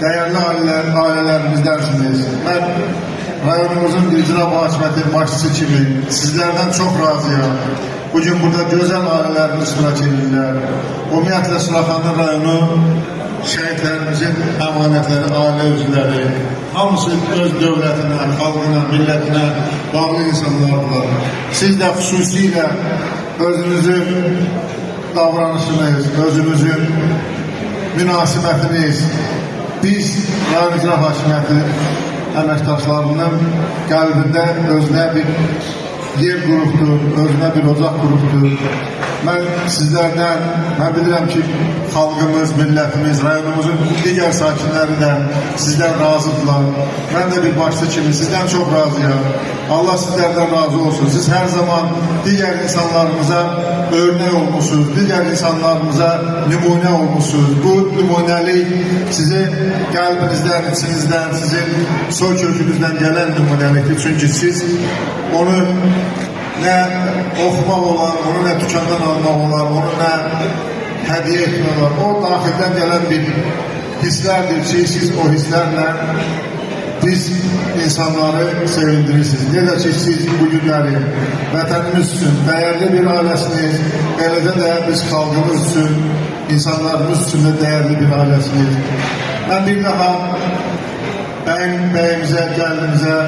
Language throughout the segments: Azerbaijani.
dəyərli ailələrimizdənsiniz. Mən rayonumuzun icra hakimiyyəti başçısı kimi sizlərdən çox razıyam. Bugün burada gözəl ailələrimiz iştirak edirlər. Ümumiyyətlə Suraxanı rayonu şəhidlərimizin əmanətləri, ailə üzvləri, hamısı öz dövlətinə, xalqına, millətinə bağlı insanlardılar. Siz də xüsusilə özünüzün davranışınız, özünüzün münasibətiniz, biz rayon icra hakimiyyəti əməkdaşlarının qəlbində özünə bir yer qurubdur, özünə bir ocaq qurubdur. Mən sizlərdən, mən bilirəm ki, xalqımız, millətimiz, rayonumuzun digər sakinləri də sizdən razıdırlar. Mən də bir başçı kimi sizdən çox razıyam. Allah sizlərdən razı olsun. Siz hər zaman digər insanlarımıza örnək olmuşsunuz, digər insanlarımıza nümunə olmuşsunuz. Bu nümunəlik sizin qəlbinizdən, içinizdən, sizin soy kökünüzdən gələn nümunəlikdir. Çünki siz onu nə oxumaq olar, onu nə dükandan almaq olar, onu nə hədiyyə etmək olar. O daxildən gələn bir hisslərdir ki, siz o hisslərlə biz insanları sevindirirsiniz. Necə ki, siz bu günləri vətənimiz üçün dəyərli bir ailəsiniz, eləcə də biz xalqımız üçün, insanlarımız üçün də dəyərli bir ailəsiniz. Mən bir daha bəyimizə, gəlinimizə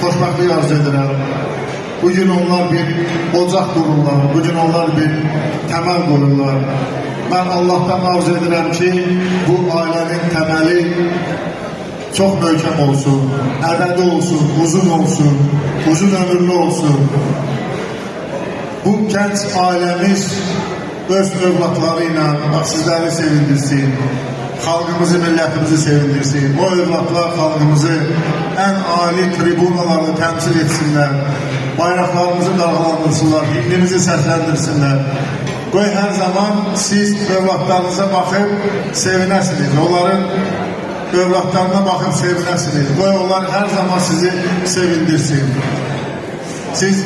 xoşbəxtlik arzu edirəm. Bugün onlar bir ocaq qururlar, bugün onlar bir təməl qoyurlar. Mən Allahdan arzu edirəm ki, bu ailənin təməli çox möhkəm olsun, əbədi olsun, uzun olsun, uzun ömürlü olsun. Bu gənc ailəmiz öz övladları ilə bax, sizləri sevindirsin, xalqımızı, millətimizi sevindirsin. O övladlar xalqımızı ən ali tribunalarda təmsil etsinlər, bayraqlarımızı dalğalandırsınlar, himnimizi səsləndirsinlər. Qoy hər zaman siz övladlarınıza baxıb sevinəsiniz. Onların övladlarına baxıb sevinəsiniz. Qoy onlar hər zaman sizi sevindirsin. Siz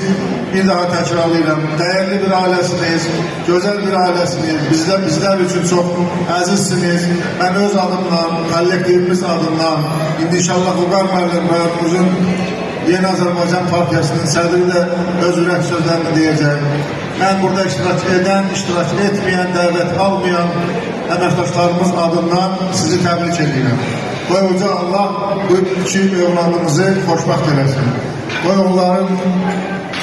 bir daha təkrarlayıram, dəyərli bir ailəsiniz, gözəl bir ailəsiniz, bizlər üçün çox əzizsiniz. Mən öz adımdan, kollektivimiz adından, indi inşallah Vüqar müəllim rayonumuzun Yeni Azərbaycan Partiyasının sədri də öz ürək sözlərini deyəcək. Mən burada iştirak edən, iştirak etməyən, dəvət almayan əməkdaşlarımız adından sizi təbrik edirəm. Qoy Uca Allah bu iki övladımızı xoşbəxt eləsin. Qoy onların,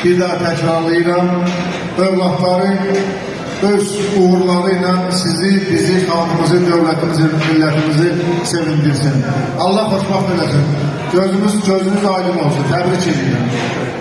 bir daha təkrarlayıram, övladları öz uğurları ilə sizi, bizi, xalqımızı, dövlətimizi, millətimizi sevindirsin. Allah xoşbəxt eləsin. Gözünüz aydın olsun. Təbrik edirəm.